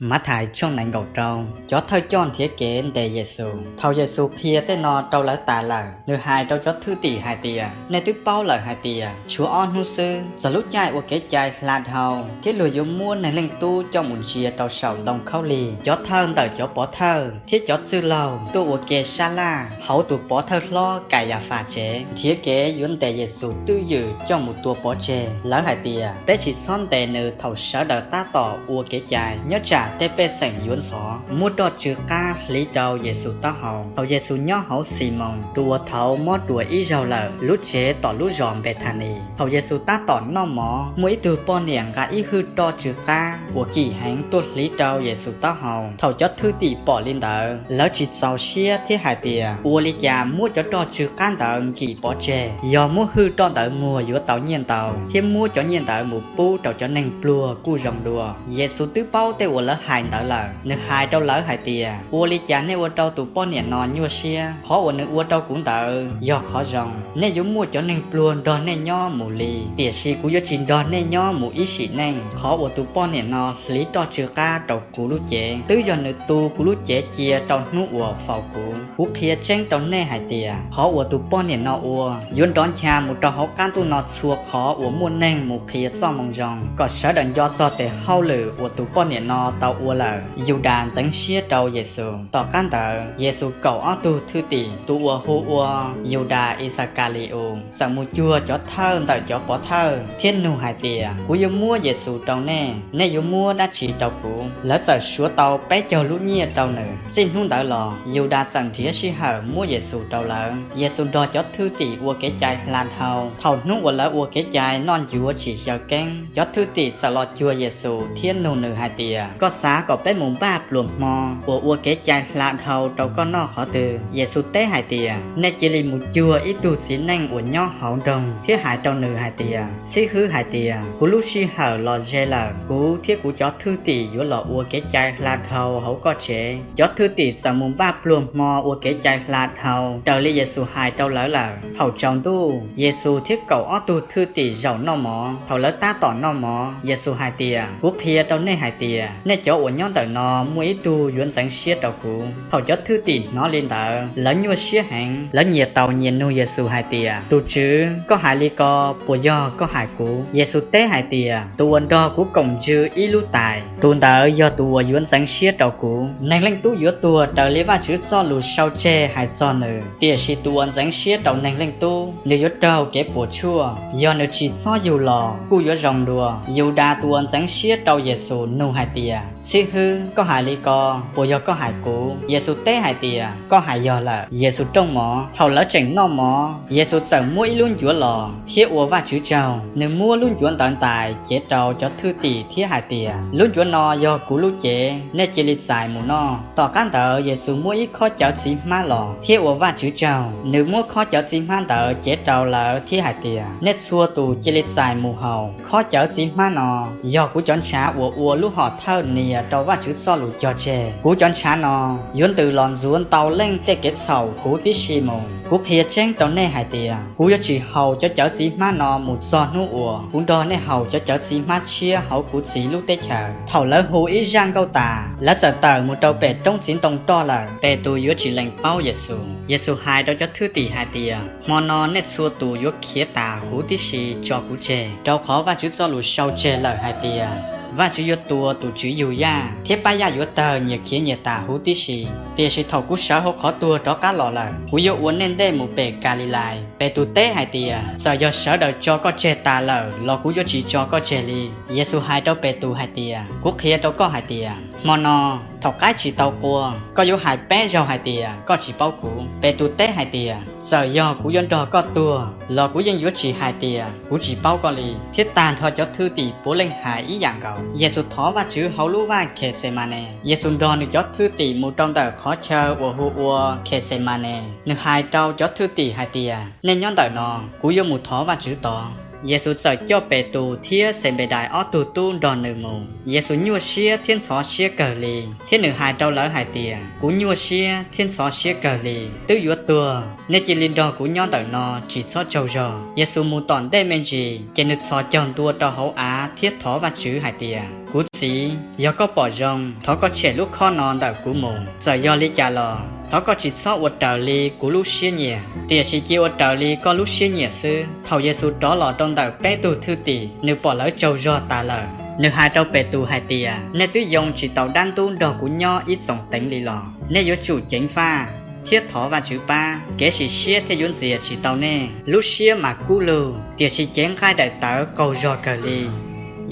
Mathais tshooj nees nkaum rau. Cov thawj coj nrhiav kev ntes Yexus. Thaum Yexus qhia tej no rau lawv tas lawm, nws hais rau cov thwj tim hais tias, Nej twb paub lawm hais tias tshuav ob hnub xwb, txog lub caij ua kev cai hla dhau, thiab luag yuav muab Neeg Leej Tub coj mus ntsia rau saum ntoo khaub lig. Cov thawj ntawm cov pov thawj thiab cov txwj laug tuaj ua ke sab laj hauv tus pov thawj hlob Kaiyafas tsev, nrhiav kev yuav ntes Yexus twj ywm coj mus tua pov tseg. Lawv hais tias, Peb tsis txhob ntes nws thaum sawv daws tab tom ua kev cai, nyob tsam tej pej xeem yuav ntxhov. Muab roj tsw qab hliv rau Yexus taub hau. Thaum Yexus nyob hauv Ximoos tus uas thaud mob ruas ib zaug lawm, lub tsev tom lub zos Npethanis. Thaum Yexus tab tom noj mov, muaj ib tug poj niam nqa ib hwj roj tsw qab uas kim heev tuaj hliv rau Yexus taub hau. Thaum cov thwj tim pom li ntawd, lawv tsis txaus siab thiab hais tias, Ua li cas muab cov roj tsw qab ntawd nkim pov tseg? Yog muab hwj roj ntawd muag yuav tau nyiaj ntau, thiab muab cov nyiaj ntawd mus pub rau cov neeg pluag kuj zoo dua. Yexus twb paub tej uas lawv hais ntawd lawm, nws hais rau lawv hais tias, Ua li cas nej ua rau tus poj niam no nyuaj siab? Qhov uas nws ua rau kuv ntawd yog qhov zoo. Nej yuav muaj cov neeg pluag nrog nej nyob mus li, tiam sis kuv yuav tsis nrog nej nyob mus ib sim neej. Qhov uas tus poj niam no hliv roj tsw qab rau kuv lub cev, twb yog nws tu kuv lub cev cia rau hnub uas faus kuv. Kuv qhia tseeb rau nej hais tias, qhov uas tus poj niam no ua yuav nrov ncha mus rau hauv qab ntuj no txhua qhov uas muaj neeg mus qhia Txojmoo Zoo, kom sawv daws nco txog tes hauj lwm uas tus poj niam no tau ua lawm. Yudas ntxeev siab rau Yexus. Tom qab ntawd, Yexus kaum ob tug thwj tim, tus uas hu ua Yudas Ixakali-us, txawm mus cuag cov thawj ntawm cov pov thawj thiab nug hais tias, Kuv yuav muab Yexus rau nej, nej yuav muab dab tsi rau kuv? Lawv txawm suav tau peb caug lub nyiaj rau nws. Txij hnub ntawd los, Yudas txawm nrhiav sij hawm muab Yexus rau lawv. Yexus nrog cov thwj tim ua kev cai hla dhau. Thaum hnub uas lawv ua kev cai noj ncuav tsis xyaw keeb, cov thwj tim txawm los cuag Yexus thiab nug nws hais tias, Koj xav kom peb mus npaj pluas hmo uas ua kev cai hla dhau rau koj noj qhov twg? Yexus teb hais tias, Nej cia li mus cuag ib tug txiv neej uas nyob hauv nroog thiab hais rau nws hais tias, Xib hwb hais tias, kuv lub sij hawm los ze lawm, kuv thiab kuv cov thwj tim yuav los ua kev cai hla dhau hauv koj tsev. Cov thwj tim txawm mus npaj pluas hmo ua kev cai hla dhau raws li Yexus hais rau lawv lawm. Thaum tsaus ntuj, Yexus thiab kaum ob tug thwj tim zaum noj mov. Thaum lawv tab tom noj mov, Yexus hais tias, Kuv qhia rau nej hais tias, nej cov uas nyob ntawm no muaj ib tug yuav ntxeev siab rau kuv. Thaum cov thwj tim hnov li ntawd, lawv nyuaj siab heev. Lawv nyias taus nyias nug Yexus hais tias, Tus Tswv, koj hais li ko, puas yog koj hais kuv? Yexus teb hais tias, Tus uas nrog kuv koom ntsws ib lub tais, tus ntawd yog tus uas yuav ntxeev siab rau kuv. Neeg Leej Tub yuav tuag raws li Vajtswv Txojlus sau tseg hais txog nws, tiam sis tus uas ntxeev siab rau Neeg Leej Tub, nws yuav raug kev puas tsuaj. Yog nws tsis txhob yug los kuj yuav zoo dua. Yudas tus uas ntxeev siab rau Yexus nug hais tias, Xib hwb, koj hais li ko, puas yog koj hais kuv? Yexus teb hais tias, Koj hais yog lawm. Yexus rooj mov. Thaum lawv tseem noj mov, Yexus txawm muab ib lub ncuav los thiab ua Vajtswv tsaug. Nws muab lub ncuav ntawd ntais cev rau cov thwj tim thiab hais tias, Lub ncuav no yog kuv lub cev, nej cia li txais mus noj. Tom qab ntawd Yexus muab ib khob cawv txiv hmab los thiab ua Vajtswv tsaug. Nws muab khob cawv txiv hmab ntawd cev rau lawv thiab hais tias, Nej txhua tus cia li txais mus haus. Khob cawv txiv hmab no yog kuv cov ntshav uas ua lub hom thawj nias rau Vajtswv Txojlus cog tseg. Kuv cov ntshav no yuav ntws los ntxuav ntau leej tej kev txhaum huv tib si mus. Kuv qhia tseeb rau nej hais tias, kuv yuav tsis haus cov cawv txiv hmab no mus txog hnub uas kuv nrog nej haus cov cawv txiv hmab tshiab hauv kuv Txiv lub teb chaws. Thaum lawv hu ib zaj nkauj tas, lawv txawm tawm mus rau pem roob txiv ntoo roj lawm. Petus yuav tsis lees paub Yexus. Yexus hais rau cov thwj tim hais tias, Hmo no nej txhua tus yuav khiav tas huv tib si tso kuv tseg, rau qhov Vajtswv Txojlus sau tseg lawm hais tias, Vajtswv yuav tua tus Tswv yug yaj, thiab pab yaj yuav tawg nyias khiav nyias tas huv tib si. Tiam sis thaum kuv sawv hauv qhov tuag rov qab los lawm, kuv yuav ua nej ntej mus pem Kalilais. Petus teb hais tias, Txawm yog sawv daws tso koj tseg tas lawm los kuv yuav tsis tso koj tseg li. Yexus hais rau Petus hais tias, Kuv qhia rau koj hais tias, hmo no, thaum qaib tsis tau qua, koj yuav hais peb zaug hais tias koj tsis paub kuv. Petus teb hais tias, Txawm yog kuv yuav nrog koj tuag los kuv yeej yuav tsis hais tias kuv tsis paub koj li. Thiab tag nrho cov thwj tim puav leej hais ib yam nkaus. Yexus thov Vajtswv hauv lub vaj Khexemanes. Yexus nrog nws cov thwj tim mus rau ntawm qhov chaw uas hu ua Khexemanes. Nws hais rau cov thwj tim hais tias, Nej nyob ntawm no, kuv yuav mus thov Vajtswv tod. Yexus txawm coj Petus thiab Xenpedais ob tug tub nrog nws mus. Yexus nyuaj siab thiab ntxhov siab kawg li, thiab nws hais rau lawv hais tias, Kuv nyuaj siab thiab ntxhov siab kawg li, twb yuav tuag, nej cia li nrog kuv nyob ntawm no, tsis txhob tsaug zog. Yexus mus tom ntej me ntsis, ces nws txhos caug ntua rau hauv av thiab thov Vajtswv hais tias, Kuv Txiv, yog koj pom zoo, thov koj tshem lub khob no ntawm kuv mus. Txawm yog li cas los thov koj tsis txhob ua raws li kuv lub siab nyiam, tiam sis cia ua raws li koj lub siab nyiam xwb. Thaum Yexus rov los rau ntawm peb tug thwj tim, nws pom lawv tsaug zog tas lawm, nws hais rau Petus hais tias, Nej twb yoo tsis taus dab ntub nrog kuv nyob ib txoos teev li los? Nej yuav tsum ceev faj thiab thov Vajtswv pab, kev sim siab thiaj yuav ntxias tsis tau nej. Lub siab mas kub lug, tiam sis cev nqaij daim tawv qaug zog kawg li.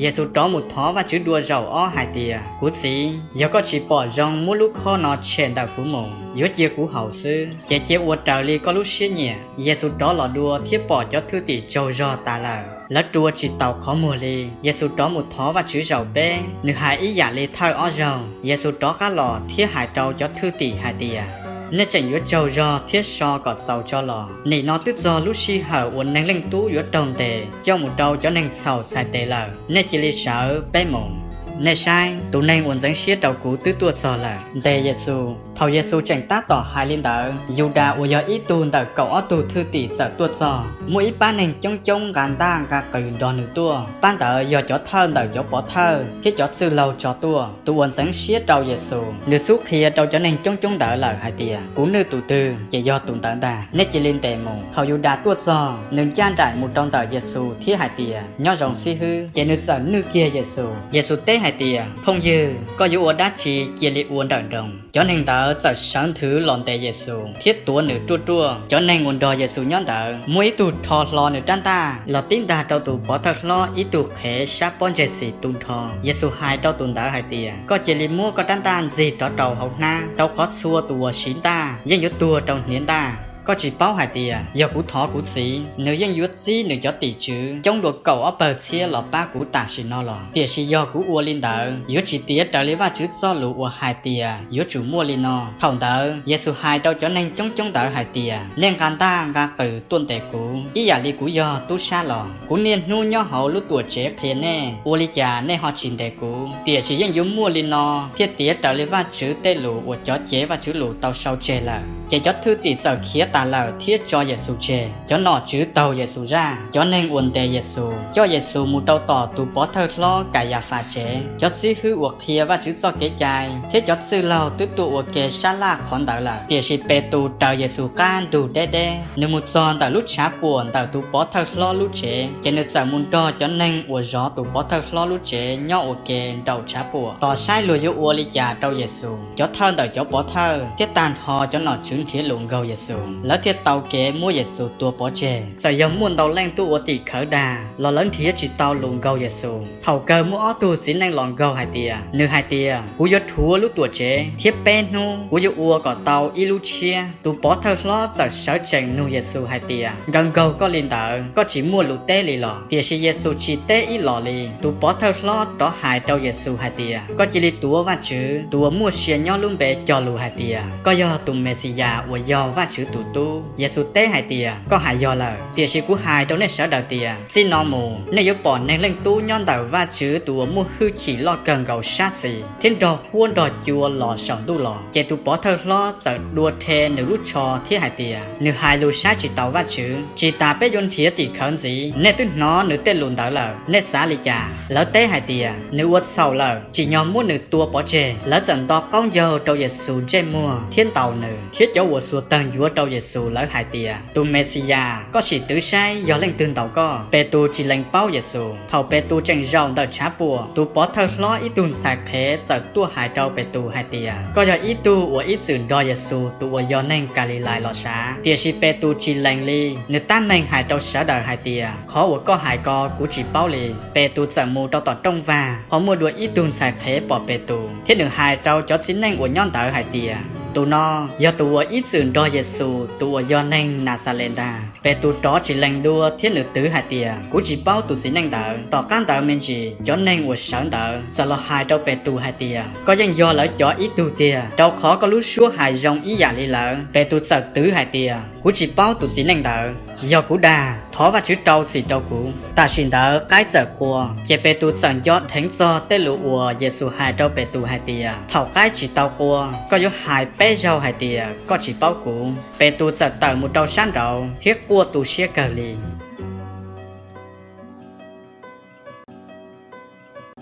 Yexus rov mus thov Vajtswv dua zaum ob hais tias, Kuv Txiv, yog koj tsis pom zoo muab lub khob no tshem ntawm kuv mus, yuav cia kuv haus xwb, ces cia ua raws li koj lub siab nyiam. Yexus rov los dua thiab pom cov thwj tim tsaug zog tas lawm, lawv rua tsis taus qhov muag li. Yexus rov mus thov Vajtswv zaum peb, nws hais ib yam li thawj ob zaug. Yexus rov qab los thiab hais rau cov thwj tim hais tias, Nej tseem yuav tsaug zog thiab so kom txaus tso los? Nim no twb txog lub sij hawm uas Neeg Leej Tub yuav raug ntes coj mus rau cov neeg txhaum txhais tes lawm. Nej cia li sawv, peb mus. Nej saib, tus neeg uas ntxeev siab rau kuv twb tuaj txog lawm. Ntes Yexus. Thaum Yexus tseem tab tom hais li ntawd, Yudas uas yog ib tug ntawm kaum ob tug thwj tim txawm tuaj txog. Muaj ib pab neeg coob coob nqa ntaj nqa qws nrog nws tuaj. Pab ntawd yog cov thawj ntawm cov pov thawj thiab cov txwj laug tso tuaj. Tus uas ntxeev siab rau Yexus, nws xub qhia rau cov neeg coob coob ntawd lawm hais tias, Kuv nwj tus twg, ces yog tus ntawd ntag. Nej cia li ntes mus. Thaum Yudas tuaj txog, nws ncaj nraim mus rau ntawm Yexus thiab hais tias, Nyob zoo xib hwb. Ces nws txawm nwj kiag Yexus. Yexus teb hais tias, Phooj ywg, koj yuav ua dab tsi cia li ua nrawm nroos. Cov neeg ntawd txawm sawv nthwv los ntes Yexus thiab tuav nws ruaj ruaj. Cov neeg uas nrog Yexus nyob ntawd, muaj ib tug rho hlo nws rab ntaj los tib ntag rau tus pov thawj hlob ib tug qhev sab pob ntseg xis tu nrho. Yexus hais rau tus ntawd hais tias, Koj cia li muab koj rab ntaj ntxig rov rau hauv hnab, rau qhov txhua tus uas siv ntaj yeej yuav tuag rau hniav ntaj. Koj tsis paub hais tias, yog kuv thov kuv Txiv, nws yeej yuav txib nws cov tim tswv coob dua kaum ob pawg txhiab los pab kuv tam sim no los? Tiam sis yog kuv ua li ntawd, yuav tsis tiav raws li Vajtswv txoj lus uas hais tias yuav tsum muaj li no. Thaum ntawd Yexus hais rau cov neeg coob coob ntawd hais tias, Nej nqa ntaj nqa qws tuaj ntes kuv ib yam li kuv yog tub sab los? Kuv niaj hnub nyob hauv lub Tuamtsev qhia nej, ua li cas nej ho tsis ntes kuv? Tiam sis yeej yuav muaj li no thiaj tiav raws li Vajtswv tej lus uas cov cev Vajtswv lus tau sau tseg lawm. Ces cov thwj tim txawm khiav tas lawm thiab tso Yexus tseg. Cov nom tswv taug Yexus zaj, cov neeg uas ntes Yexus coj Yexus mus rau tom tus pov thawj hlob Kayafas tsev. Cov xib hwb uas qhia Vajtswv txoj kev cai thiab cov txwj laug twb tuaj ua ke sab laj qhov ntawd lawm. Tiam sis Petus raws Yexus qab ntug deb deb, nws mus txog ntawm lub tshav puam ntawm tus pov thawj hlob lub tsev, ces nws txawm mus nrog cov neeg uas zov tus pov thawj hlob lub tsev nyob ua ke nraum tshav puam, tos saib luag yuav ua li cas rau Yexus. Cov thawj ntawm cov pov thawj thiab tag nrho cov nom tswv nrhiav lus nkaug Yexus, lawv thiaj tau kev muab Yexus tua pov tseg. Txawm yog muaj ntau leej tuaj ua tim khawv dag los lawv nrhiav tsis tau lus nkaug Yexus. Thaum kawg muaj ob tug txiv neej los nkaug hais tias, nws hais tias, Kuv yuav rhuav lub Tuamtsev thiab peb hnub kuv yuav ua kom tau ib lub tshiab. Tus pov thawj hlob txawm sawv tsees nug Yexus hais tias, Nkawd nkaug koj li ntawd, koj tsis muaj lus teb li los? Tiam sis Yexus tsis teb ib los li. Tus pov thawj hlob rov hais rau Yexus hais tias, Koj cia li tuav Vajtswv, tus uas muaj sia nyob lub npe cog lus hais tias, koj yog tus Mexiyas uas yog Vajtswv tus Tub. Yexus teb hais tias, Koj hais yog lawm. Tiam sis kuv hais rau nej sawv daws tias, txij no mus nej yuav pom Neeg Leej Tub nyob ntawm Vajtswv tus uas muaj hwj chim loj kawg nkaus sab xis thiab nrog huab nrog cua los saum ntuj los. Ces tus pov thawj hlob txawm dua rhe nws lub tsho thiab hais tias, Nws hais lus saib tsis taus Vajtswv. Tsis tas peb yuav nrhiav tim khawv ntxiv. Nej twb hnov nws tej lus ntawd lawm, nej xav li cas? Lawv teb hais tias, Nws ua txhaum lawm, tsim nyog muab nws tua pov tseg. Lawv txawm nto qaub ncaug rau Yexus ntsej muag thiab ntaus nws. Thiab cov uas xuas tawg ncuav rau Yexus, lawv hais tias, Tus Mexiyas, koj sim twv saib yog leej twg ntaus koj. Petus tsis lees paub Yexus. Thaum Petus tseem zaum ntawm tshav puam, tus pov thawj hlob ib tug ntxhais qhev txawm tuaj hais rau Petus hais tias, Koj yog ib tug uas ib txwm nrog Yexus tus uas yog neeg Kalilais los sav. Tiam sis Petus tsis lees li, nws tab meeg hais rau sawv daws hais tias, Qhov uas koj hais ko kuv tsis paub li. Petus txawm mus rau tom rooj vag, ho muaj dua ib tug ntxhais qhev pom Petus, thiab nws hais rau cov txiv neej uas nyob ntawd hais tias, Tus no yog tus uas ib txwm nrog Yexus tus uas yog neeg Naxales ntag. Petus rov tsis lees dua thiab nws twv hais tias, Kuv tsis paub tus txiv neej ntawd. Tom qab ntawd me ntsis, cov neeg uas sawv ntawd txawm los hais rau Petus hais tias, Koj yeej yog lawv cov ib tug tiag, rau qhov koj lub suab hais zoo ib yam li lawv. Petus txawm twv hais tias, Kuv tsis paub tus txiv neej ntawd. Yog kuv dag, thov Vajtswv rau txim rau kuv. Tam sim ntawd qaib txawm qua, ces Petus txawm nco dheev txog tej lus uas Yexus hais rau Petus hais tias, Thaum qaib tsis tau qua, koj yuav hais peb zaug hais tias koj tsis paub kuv. Petus txawm tawm mus rau sab nraud thiab quaj tu siab kawg li.